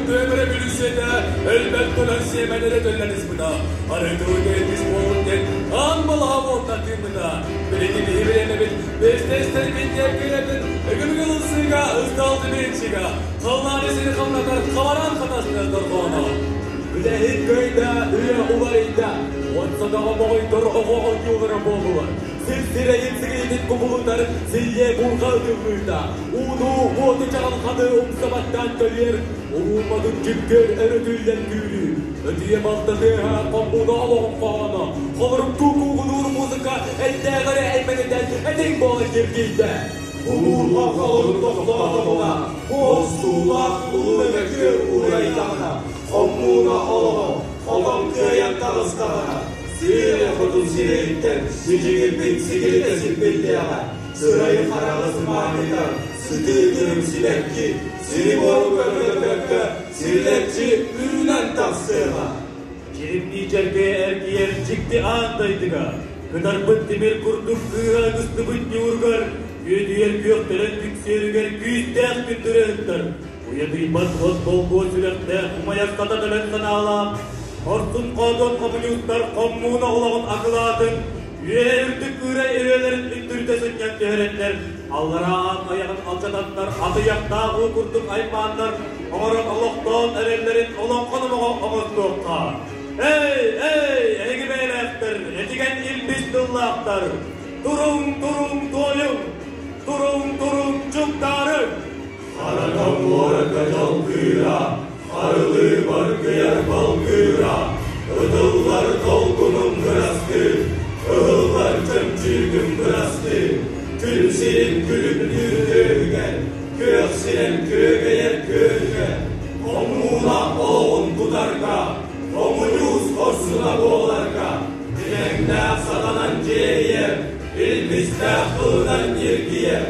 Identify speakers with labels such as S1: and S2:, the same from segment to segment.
S1: Өктөөп өрөбөлүүссүйэтэ өлбөт төлөн сиэмэнэрэ төллөн ыспыта. Арыытыы дэлбис буолун диэн аан балаһа уотта тыыммыта. Билигин биһи бириэмэбит бэстэстэрбит диэккилэрбит ыгымыгыл ылсыыга ыстаал тимиринчига халлааны сири хамнатар хабараан хатастыа дорҕооно. Үлэһит кыайда, үйэ уларыйда. Уон садаҕа моҕойдор оҕо оонньуулара буоллулар. Сир сирэйин сигилитин кубулутар силлиэ буурҕа ытыллыыта. Ууну, уоту чаҕылханы умса баттаан көлүйэр, уруумматын дьүккүөр өрүтүллэн күүрүү. Өтүйэ балта тыаһа, хомууна олоҕун хоһооно, холоруктуу куугунуур музыка эллээҕи эрэ эймэнитэн этиҥ буолан киргийдэ.
S2: Буурҕа холорук тохтоотоҕуна, уостуулаах улуу мөккүөр уурайдаҕына, хомууна олоҕо хотон кыайан таҕыстаҕына, сиэрэ хотун сирэйиттэн сидьиҥирбит сигилитэ сиппиллиэҕэ, сырайы-хараҕы сымаанньытар сытыы күрүҥ сибэкки сири-буору көрдөрбөккө сирилэччи үүнэн тахсыаҕа.
S1: Дьиримнии дьэргэйэ эргийэр дьикти аан дайдыга, кытарбыт тимир курдук кыыһа ыгыстыбыт ньууругар, үөдүйэр күөхтэрэн күксүөрүгэр күүстээх күндүрэ ыттар, уйадыйбат от болгуо сүрэхтээх умайар хата төлөн санаалаах, хорсун хоодуот хомуньуустар хоммууна олоҕун акылаатын, үөһэ үрдүк кыыра ырыаларын үндүрүтэ сынньан түһэрэннэр, аллараа аан айаҕын алдьатаннар, атыйахтаах уу курдук аймааннар, оҥорон олохтоон эрэллэрин олоҥхо номоҕо оҥостуохха. Эй, эй, эһиги бэйэлээхтэр, этигэн илбис тыллаахтар, туруҥ, туруҥ, туойуҥ, туруҥ, туруҥ, чугдаарыҥ!
S2: Хара муорага дьалкыыра, харылыы баргыйар балгыыра, ытыллар долгунум бырастыы, ыһыллар чөмчүүгүм бырастыы, күн сирин күлүмнүүр күөһүгэр, күөх сирэн күөгэйэр күөлүгэр, хомууна олоҕун тутарга, хомуньуус хорсуна буоларга, имэҥнээх сатанан дьиэһийэр, илбистээх тылынан ньиргийэр,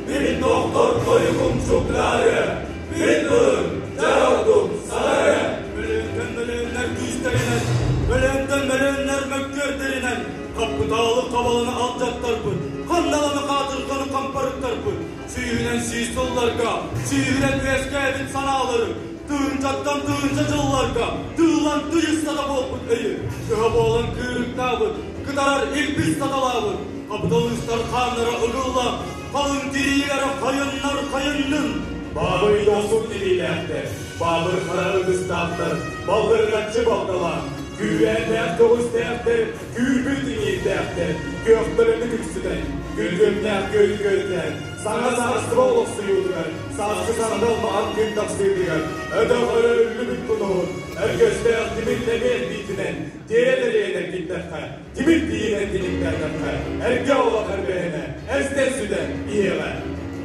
S2: мин тохтор тойугум чугдаарыа, мин тылым дьар ордук саҕарыа.
S1: Мөлөөнтөн мөлөөннөр күүстэринэн, мөлөөнтөн мөлөөннөр мөккүөрдэринэн хаппытаалы хабаланы алдьаттарбыт, ханналаны хаатырҕаны хампарыттарбыт, сүүһүнэн сүүс сылларга сүүһүнэн үөскээбит санаалары, тыһыынчаттан тыһыынча дьылларга тыыллан тыйыс сата буолбут өйү, кыһа буолан кыырыктаабыт, кытарар илбис саталаабыт, хапыталыыстар хааннара ыгыллан, халыҥ тириилэрэ хайыннар хайыннын! Баабый дохсун илиилээхтэр, баабыр хара ытыстаахтар, баллырҕаччы балталаан, күүрээннээх көҕүстээхтэр, күүрбүт иҥиирдээхтэр, күөхтөрөнү күксүтэн, күргүөмнээх күөлү күөлтээн, саҥа саарыстыба олохсуйуутугар, сааскы сандал маҕан күн тахсыытыгар, өтөх өрө үллүбүт кунуһун, өргөстөөх тимир лэбиэр биитинэн, тиэрэ тэрийэн эргиттэххэ, тимир тиийинэн тиниктээтөххө, эргэ олох эрбэһинэ, эстэн сүтэн иһиэҕэ.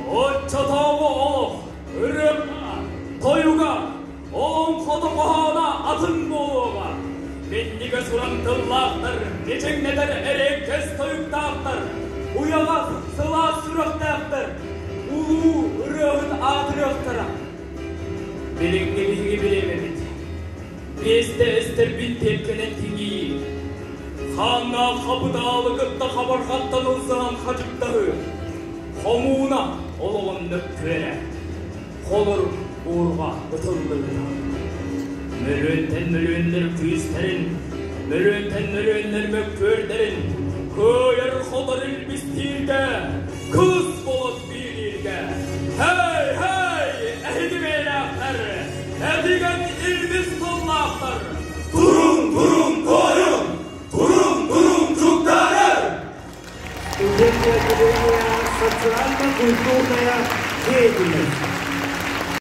S1: Оччотооҕу олох, ырыа, тойуга, олоҥхото хоһооно атын буолуоҕа. Минньигэс уран тыллаахтар, мичиҥнэтэр эриэккэс тойуктаахтар, уйаҕас, сылаас сүрэхтээхтэр, улуу ырыаһыт аатырыахтара. Билиҥҥи биһиги бириэмэбит. Биэстэ эстэрбит тиэпкэнэн тиҥии. Хааннаах хапытаалы кытта хабарҕаттан ылсыһан хадьыктаһыы. Хомууна олоҕун мөккүөрэ. Холор буурҕа ытыллыыта. Мөлүөнтэн мөлүөннэр күүстэрин, мөлүөнтэн мөлүөннэр мөккүөрдэрин кыайар-хотор илбистииргэ, кыс болот биилииргэ. Һэй, һэй, эһиги бэйэлээхтэр, этигэн илбис тыллаахтар!
S2: Туруҥ, туруҥ, туойуҥ! Туруҥ, туруҥ, чугдаарыҥ!
S3: Студентское отделение социально-культурная деятельность.